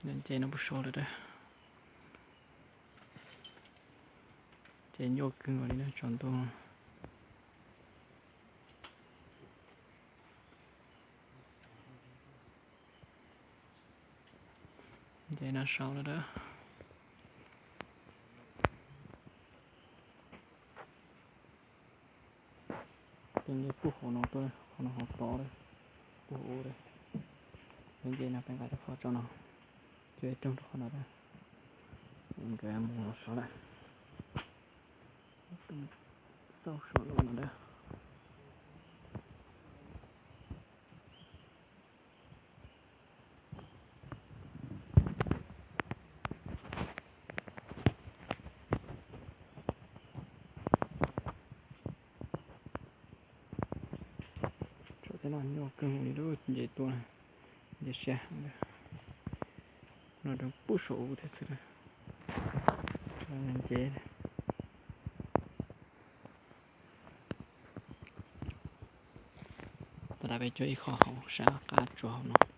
Nce no puag saud lawm. Ces nyuaj kawg nkaus li na, tsaus ntuj. Nce no saud lawm. Peb nce puag hauv no tuaj, hauv no hauv tod, puag hauv ub. Peb nce no peb nqa cov phom tso no, coj ib rooj rau qhov no, nkawd mus saud lawm. Xauj saum no na. Tsob tej no nyuaj kawg li lub nce tuaj, nce siab. No rau puag saum ub thiab xwb. Nce tas, peb cuab ib qho hauv sab qab tsuas hauv no.